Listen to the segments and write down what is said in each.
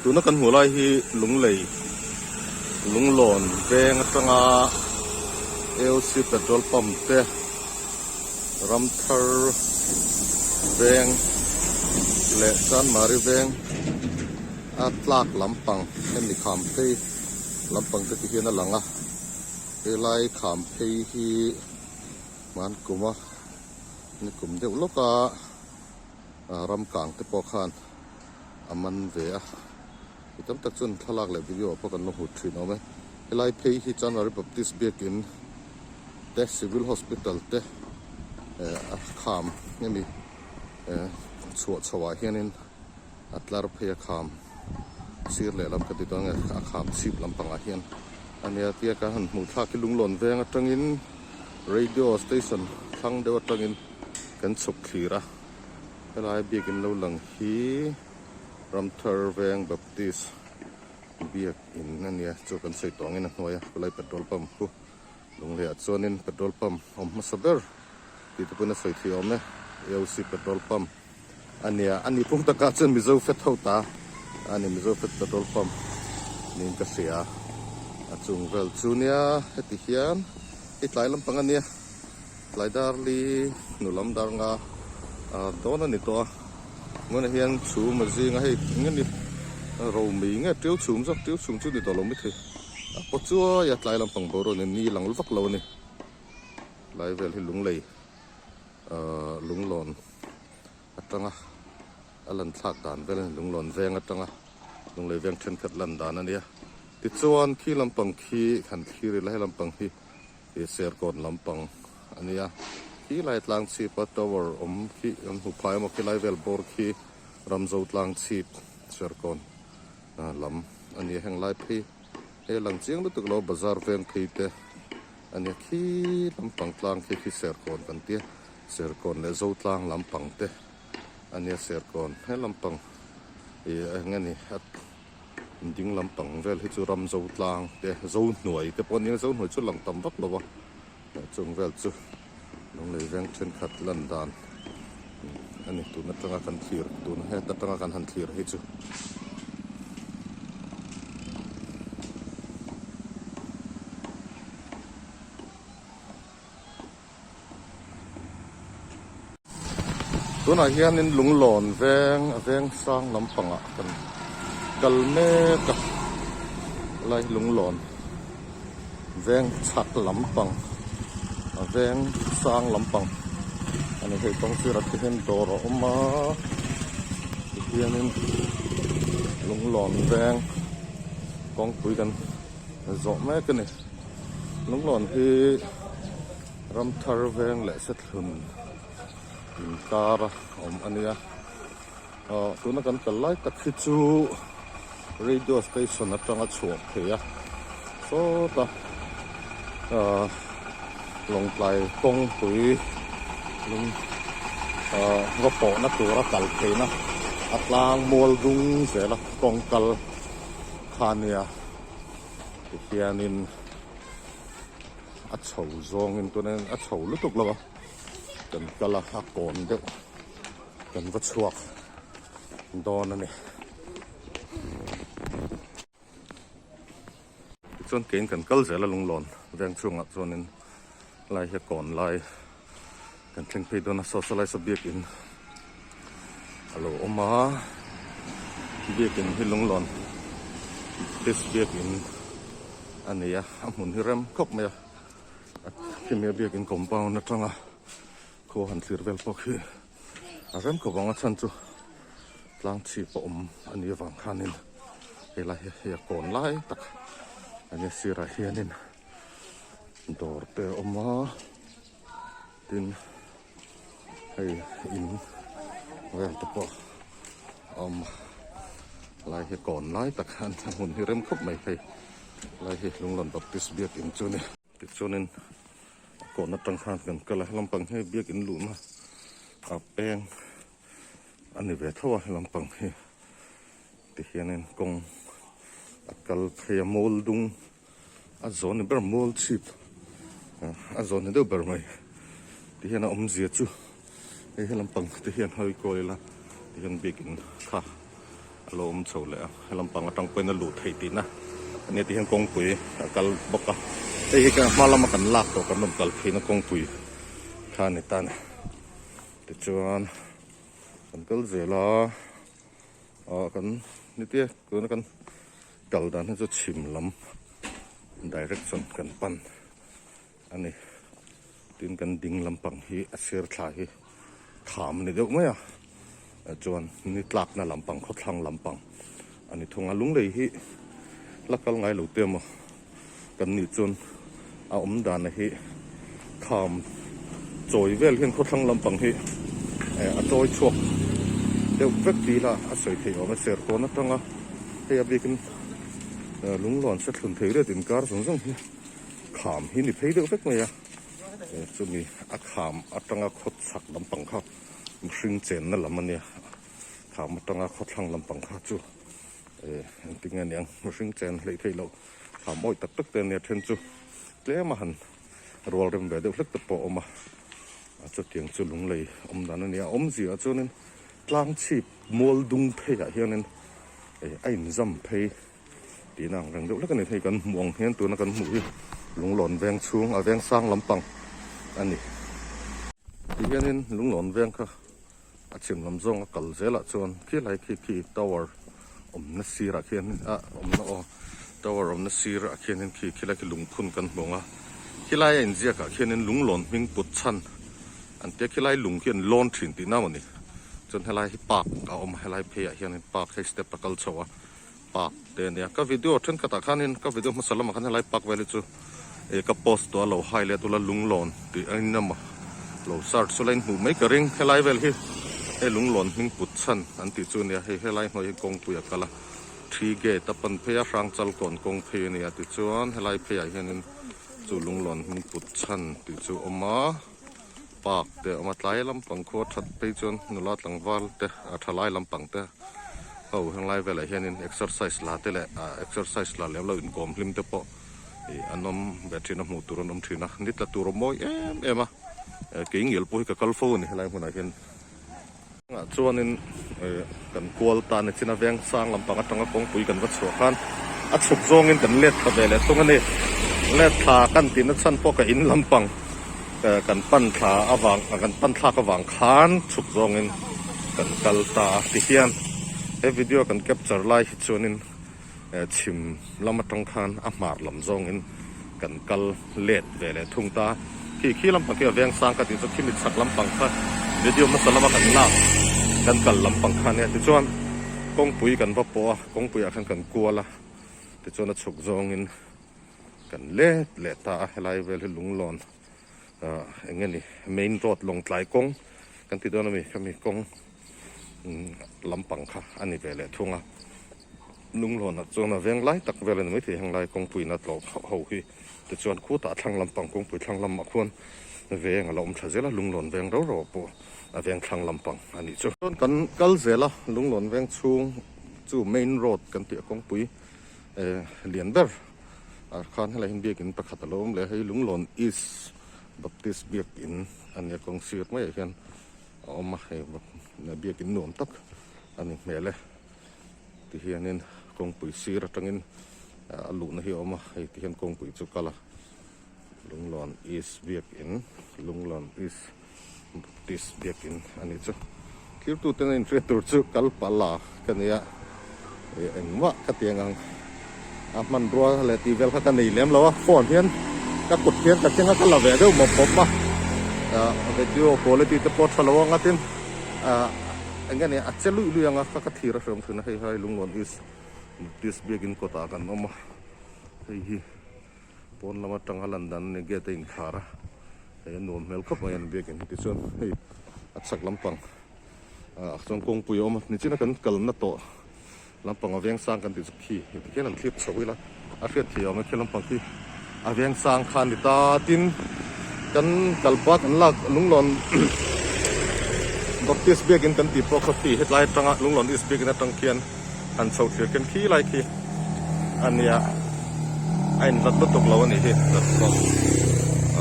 Tuna kan hmuh lai hi Lunglei Lunglawn veng atanga AOC petrol pump te Ramthar veng leh Chanmari veng a tlak lampang hemi kham phei lampang te ti hian a lang a helai kham phei hi hman kum a ni kum deuh lawk a ram kang te pawh khan a man ve a mi tam tak chuan thlalak leh video ah pawh kan lo hmu thin awm e helai phei hi Chanmari Baptist biakin te civil hospital te eh a kham hemi eh chhuah chho ah hianin a tlar phei a kham sir lehlam ka ti dawn nge a kham chhip lampangah hian a nia tia ka han hmuh thlak hi lunglawn veng atangin radio station thlang deuh atangin kan chhuk thlir a helai biakin lo lang hi Ramthar veng Baptist biakin a nia chu kan sawi tawh angin a hnuai a khulai petrol pump khu Lunglei ah chuanin petrol pump awm hmasa ber tih te pawhin a sawi thei awm e AOC petrol pump. A nia, a ni pum takah chuan Mizo fet ho ta a ni, Mizo fet petrol pump niin ka hria. A chung vel chu nia heti hian hei tlai lampang a nia, tlai dar li hnu lam dar nga dawn a ni tawh a, tunah hian chhum a zing a, hei eng nge romei nge tiu chhum zawk, tiu chhum chu ni tawh lo maithei, a paw chuai a tlai lampang boruak ni, ni lang vak lo a ni, tlai vel hi lunglei lunglawn. atanga a lan thlak dan vel a ni lunglawn veng atanga lunglei veng thenkhat lan dan a nia tichuan khi lampang khi han thlir ila he lampang hi ih serkawn lampang a nia khi lai tlang chhip a tower awm khi an hmu phai emaw khi lai vel bawr khi ramzo tlang chhip serkawn lam a nia heng lai phei he lang chiang lutuk lo bazar veng phei te a nia khi lampang tlang khi khi serkawn kan tia. Serkawn leh Zotlang lampang te a nia Serkawn he lampang ih eng nge ni a ding lampang vel hi chu ram Zotlang te Zohnuai te pawh a nia Zohnuai chu lang tam vak lo a chung vel chu Lunglei veng thenkhat lan dan a ni tun atanga kan thlir tun heta tanga kan han thlir hi chu. Tunah hianin lunglawn veng a veng sang lampangah kan kal mek a helai hi lunglawn veng chhak lampang a veng sang lampang a ni hei kawng sirah te hian dawr a awm a tihianin lunglawn veng kawngpui kan zawh mek a ni lunglawn hi. Ramthar veng leh Sethlun inkar a awm a nia. Aw tuna kan kal lai tak hi chu radio station atanga chhuah phei a sawta ah Lawngtlai kawngpui lung ah va pawhna tura kal theihna a tlang mual dung zela kawng kal kha a nia tihianin. A chho zawngin tunin a chho lutuk lo a, kan kal a, a kawn deuh kan va chhuak dawn a ni. Tichuan keiin kan kal zel a lunglawn veng chhungah chuanin lai hi a kawn lai kan thleng phei dawn a, socialise a biakin a lo awm a, biakin hi lunglawn baptist biakin a ni a, a hmun hi rem khawp mai a, khimi a biakin compound atanga khua han thlir vel pawh khi a rem khawp ang a chhan chu tlang chhip a awm a nih avang khanin helai hi hei a kawn lai tak a nia sirah hianin dawr te a awm a tin hei in vel te pawh a awm a lai hi kawn lai tak a hmun hi rem khawp mai hei lai hi Lunglawn Baptist biakin chu a ni tichuanin a kawn atang khan kan kal a lampang hi biakin luhna a peng a ni ve tho a lampang hi tihianin kawng a kal phei a mawl dung. A zawn ni ber mual chhip a zawn ni deuh ber mai ti hian a awmzia chu hei he lampang te hian hawi kawi ila ti hian biakin kha a lo awm chho leh a helam pang atang pawhin a luh theih tihna a nia tihian kawngpui a kal bawk a hei hi hma lama kan lak tawh kan rawn kal phei na kawngpui kha a ni ta a ni tichuan kan kal zel a ah kan nitia tuna kan kal dan hi chu chhim lam direction kan pan a ni tin kan ding lampang hi a sir thla hi kham a ni deuh mai a chuan ni tlakna lampang khawthlang lampang a ni thung a lunglei hi la kal ngai lo te maw kan nih chuan a awm dan hi kham chawi vel hian khawthlang lampang hi a chawi chhuak deuh vek tih ila a sawi theih awm a serkawn atanga hei a bikin lunglawn se thlun thei riat inkar zawng zawng hi. Kham hi ni phei deuh vek mai a, chumi a kham atanga khaw chhak lampang kha mihring chenna lam a nia, kham atanga khaw thlang lampang kha chu engtin nge niang mihring chen hleih theih loh kham awih tak tak te a nia then chu tlem a han rual rem ve deuh hlek te pawh a awm a, chutiang chu lunglei awm dan a nia, a awmzia chuanin tlang chhip mual dung pheiah hianin a inzam phei. Tihna ang reng deuh hlek a ni. Hei kan hmuh ang hian tuna kan hmuh hi Lunglawn veng chhung a veng sang lampang a ni. Ti hianin Lunglawn veng kha a chhim lam zawng a kal zelah chuan khi lai khi khi tower awmna sirah khian a awmna aw tower awmna sirah khianin khi khilai khi lungphun kan hmu ang a khilai a inziakah khianin Lunglawn hming put chhan an tia khilai lung khi an lawn thin tihna maw ni chuan helai hi park a awm a helai pheiah hianin park hei step a kal chho a. Park te a nia ka video thenkhatah khanin ka video hmasa lamah khan helai park vel hi chu ih ka post tawh a lo hai let ula lunglawn tih a in emaw lo search ula in hmuh mai ka ring helai vel hi hei lunglawn hming put chhan an tih chu a nia hei helai hnuai hi kawngpui a kal a three gate a pan phei a hrangchal kawn kawng phei a nia tichuan helai pheiah hianin chu lunglawn hming put chhan tih chu a awm a park te a awm a tlai lampang khua that phei chuan nula tlangval te a thalai lampang te. Ho henglai velah hianin exercise la te leh ah exercise la lem lo inkawm hlim te pawh ih an awm ve thin a hmuh tur an awm thin a ni tla tur a mawi em em a kei ngial pawh hi ka kal fo a ni helai hmunah hian ah chuanin ih kan kual ta ni chin a veng sang lampang atanga kawngpui kan va chhuah khan a chhuk zawngin kan let thla ve leh thung a ni let thla kan tihna chhan pawh ka in lampang kan pan thla avang kan pan thlak avang khan chhuk zawngin kan kal ta a tihian he video kan capture lai hi chuanin chhim lam atang khan a hmar lam zawngin kan kal let ve leh thung ta khi khi lampang khi a veng sang ka tih chu khimi chhak lampang kha video hmasa lama kan lak kan kal lampang kha ania tichuan kawngpui kan va pawh a kawngpuiah khan kan kual a tichuan a chhuk zawngin Kan let leh ta a helai vel hi lunglawn ah eng nge ni main road lawngtlai kawng kan ti dawn ami khami kawng lampang kha a ni ve leh thung a lunglawnah chuan a veng lai tak vel a ni maithei henglai kawngpuiin a tlawh ho hi tichuan khutah thlang lampang kawngpui thlang lamah khuan veng a la awm thla zel a lunglawn veng rau rau ah pawh a veng thlang lampang a nih chu. Chuan kan kal zel a lunglawn veng chhung chu main road kan tih a kawngpui lian ber. Ah khan helai hian biakin pakhat a lo awm leh a hei Lunglawn East Baptist biakin a nia kawng sir maiah hian a awm a hei biakin nuam tak a ni hmel e tihianin kawngpui sir atangin a luhna hi a awm a hei tihian kawngpui chu kal a Lunglawn East biakin Lunglawn East Baptist biakin a nih chu thirtute na inhriat tur chu kal pala ka nia ih engmah ka ti ang a hmanrua leh tih vel kha ka nei lem lo a phone hian ka kut hian ka keng a ka la ve deuh mawp mawp a ah video quality te pawh a tha lo ang a tin ah eng nge ni a che luih luih ang a ka ka thir a hreawm thin a hei hai Lunglawn East Baptist biakin kawtah kan awm a hei hi. Pawn lam atanga lan dan a ni gate a inkhar a hei a nuam hmel khawp mai a ni biakin tichuan hei a chhak lampang ah chuan kawngpui a awm a nichina kan kalna tawh lampang a veng sang kan tih chu khi heti khian an thlip chho ila a hriat theih awm e khi lampang khi a veng sang kha a ni ta tin kan kalpa kan lak lunglawn Baptist biakin kan tih pawh kha khi hetlai atanga lunglawn East biakin atang khian. Han chho thlir ken khi lai khi a nia a inhlat lutuk lo a nih hi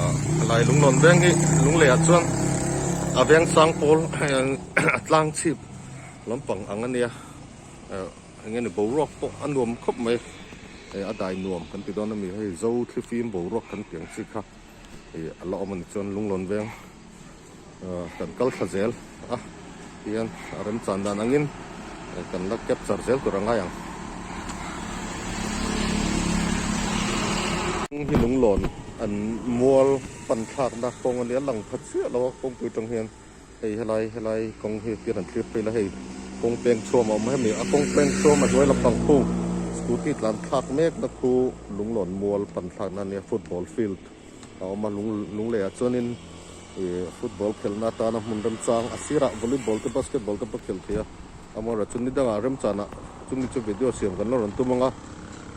ah helai lunglawn veng hi lunglei ah chuan a veng sang pawl a tlang chhip lampang ang a nia. eng nge ni boruak pawh a nuam khawp mai eh a dai nuam kan ti dawn a mi hei zo thlifim boruak kan tih ang chi kha ih a la awm a ni chuan lunglawn veng ah kan kal thla zel a tihian a remchan dan angin kan la capture zel tur a ngai ang. Hi lunglawn an mual pan thlakna kawng a nia lang pha chiah lo a kawngpui tang hian. Hei helai helai kawng hi tir an thlir phei la hei kawng peng chhuam a awm hemi a kawng peng chhuam a hnuai lampang khu scooty tlan thlak mek na khu lunglawn mual pan thlak na ania football field a awm a lung lunglei ah chuanin ih football khelhna atana hmun remchang a sirah volleyball te basketball te pawh khelh theih a amaherawhchu ni dangah remchanah chumi chu video siam kan la rawn tum ang a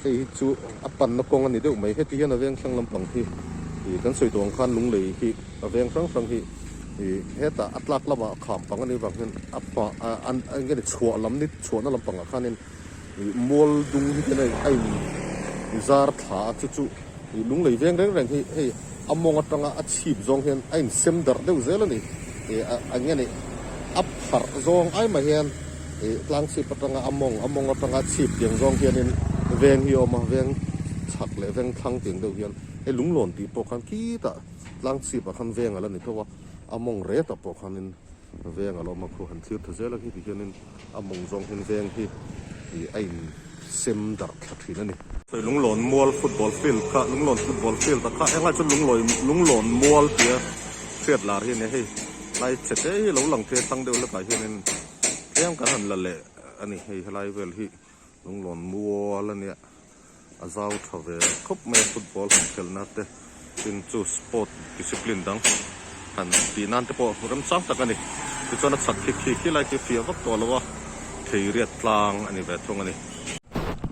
hei hi chu a panna kawng a ni deuh mai heti hian a veng thlang lampang hi ih kan sawi tawh ang khan lunglei hi a veng hrang hrang hi. Ih hetah a tlak lamah kham pang a nih vang hian a pa a an eng nge ni chhuah lam ni chhuahna lampangah khanin ih mual dung hi ten a in zar thla a chu chu ih lunglei veng reng reng hi hei a mawng atanga a chhip zawng hian a in sem darh deuh zel a ni ih a eng nge ni a pharh zawng ai mah hian ih tlang chhip atanga a mawng a mawng atanga a chhip tiang zawng hianin veng hi a awm a veng chhak leh veng thlang tiang deuh hian hei lunglawn tih pawh khan khitah. Tlang chhip ah khan veng a la ni tho a, a mawng ret ah pawh khanin veng a la awm a, khu han thlir tha zel a khi tihianin a mawng zawng hian veng hi ih a in sem darh thla thin a ni. Sawi Lunglawn mual football field kha Lunglawn football field ah kha englai chuan Lunglawi Lunglawn mual tia hriat lar hi a nia hei lai chhe te hi lo lang thei a thlang deuh hlekah hianin tlem kan han la leh a ni hei helai vel hi Lunglawn mual a nia. A zau tha ve khawp mai a football han khelhna te tin chu sport discipline dang han tih nan te pawh remchang tak a ni tichuan a chhak khi khi khi lai khi fiah vak tawh lo a thei riat tlang a ni ve thung a ni.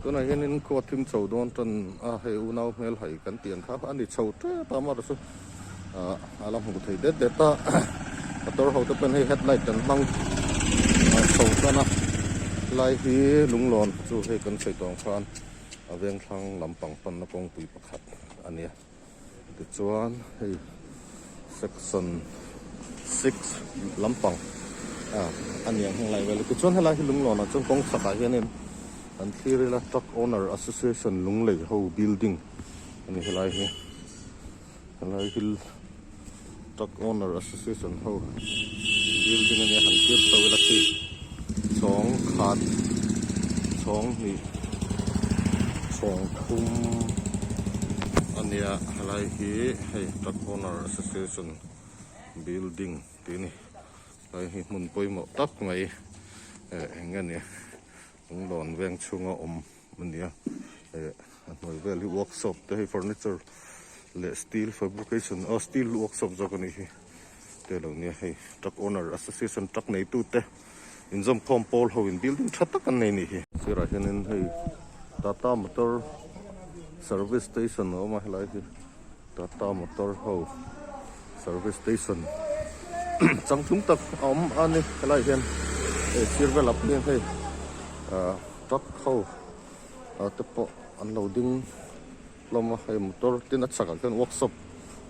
Tunah hianin khua thim chho dawn tan a hei unau hmel hai kan tih ang kha a ni chho tep a amaherawhchu chu ah a la hmuh theih det det a motor ho te pawhin hei headlight an hmang chho tan a helai hi lunglawn chu hei kan sawi tawh ang khan a veng thlang lampang panna kawngpui pakhat a nia tichuan hei section six lampang ah a ni ang heng lai vel hi tichuan helai hi lunglawnah chuan kawng chhakah hianin an thlir ila truck owner association lunglei ho building a ni helai hi. Helai hi Truck Owner Association ho building ania han thlir chho ila khi chhawng khat chhawng hnih chhawng thum ania helai hi hei Truck Owner Association building tih a ni helai hi hmun pawimawh tak mai eh eng nge ni lunglawn veng chhunga awm. a ni a eh a hnuai vel hi workshop te hei furniture leh steel fabrication aw steel workshop zawk a nih hi te lo nia hei truck owner association truck neitu te inzawmkhawm pawl ho in building tha tak an nei a nih hi. Sirah hianin hei Tata motor service station a awm a helai hi Tata motor ho service station changtlung tak a awm a ni helai hian hei sir velah pawh hian hei ah. Truck ho ah te pawh an lo ding hlawm a hei motor tin a chhakah khian workshop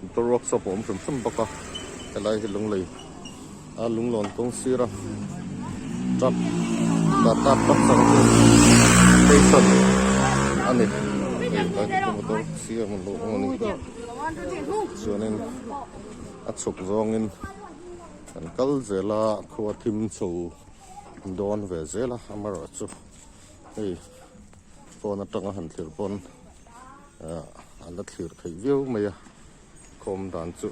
motor workshop a awm hrim hrim bawk a helai hi lunglei a lunglawn kawng sir a truck tata truck service station a ni hei tlai hi chu motor siam an lo awm a ni chuanin a chhuk zawngin an kal zel a khua thim chho. Dawn ve zel a amaherawh chu hei phone atanga han thlir pawn ah a la thlir theih viau mai a khawm dan chu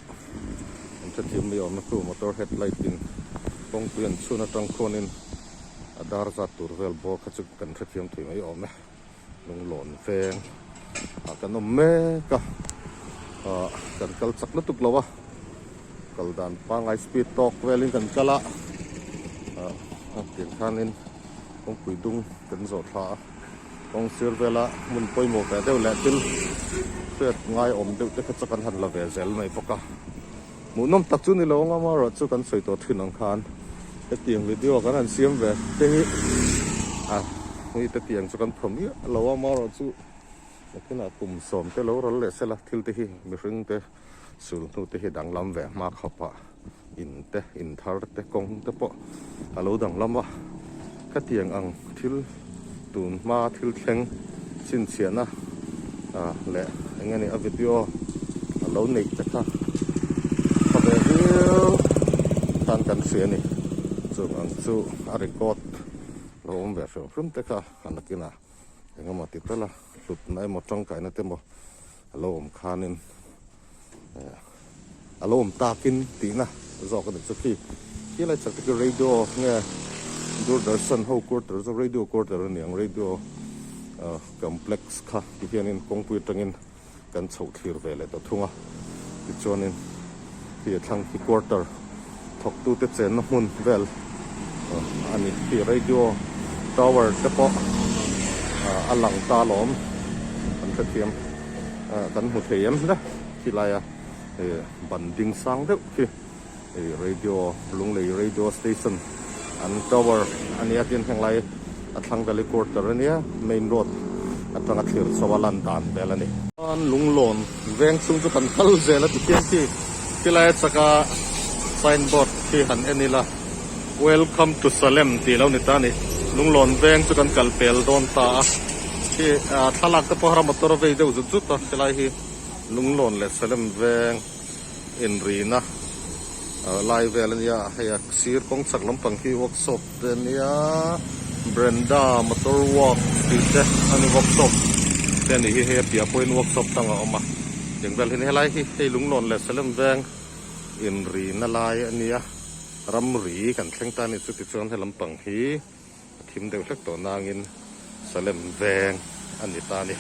an hrethiam mai awm a khu motor headlight in kawngpui an chhun atang khuanin a dar zat tur vel bawr kha chu kan hrethiam thei mai awm e lunglawn veng ah kan awm mek a ah kan kal chak lutuk lo a kal dan pangngai speed tawk velin kan kal a ah a tir khanin kawngpui dung kan zawh thla a kawng sir vela hmun pawimawh ve deuh leh thil hriat ngai awm deuh te kha chu kan han la ve zel mai bawk a hmuhnawm tak chu ni lo ang amaherawh chu kan sawi tawh thin ang khan hetiang video kan han siam ve te hi ah hei te tiang chu kan thaw miah lo a amaherawh chu nakinah kum sawm te lo ral leh sela thil te hi mihring te. Sul hnu te hi danglam ve hma khawp a, in te, in thar te, kawng te pawh a lo danglam a. Khatiang ang thil Tun hma thil thleng chhinchhiahna leh eng nge ni a video a lo neih te kha tha ve viau khan kan hria a ni. Chung ang chu a record lo awm ve hrim hrim te kha a nakinah eng emaw ti tal a hlutna emaw tangkaina te emaw a lo awm khanin A lo awm takin tihna zawk a ni chu khi. Khi lai chak te khi radio nge Doordarshan ho quarter chu radio quarter a ni ang radio complex kha ti hianin kawngpui atangin kan chhoh thlir ve leh ta thung a. Tichuanin khi a thlang khi quarter thawktute chenna hmun vel a ni. Khi radio tower te pawh a lang ta alawm kan hrethiam kan hmu thei em hle khi laia. Hei ban ding sang deuh khi hei radio Lunglei radio station an tower a nia tin henglai a thlang valley quarter a nia main road atanga thlir chho a lan dan vel a ni. Chuan lunglawn veng chhung chu kan kal zel a ti khian khi khilai a chaka sign board khi han en ila welcome to Salem tih lo ni ta a ni lunglawn veng chu kan kal pel dawn ta a khi thlalak te pawh a motor a vei deuh zut zut a helai hi. Lunglawn leh Salem veng inrina lai vel a nia hei a sir kawng chak lampang hi workshop te a nia Brenda motor works tih te a ni workshop te a nih hi hei a piah pawhin workshop dang a awm a tiang vel hian helai hi hei Lunglawn leh Salem veng inrina lai a nia ramri kan thleng ta a ni chu tichuan he lampang hi a thim deuh hlek tawh nangin Salem veng a ni ta a ni.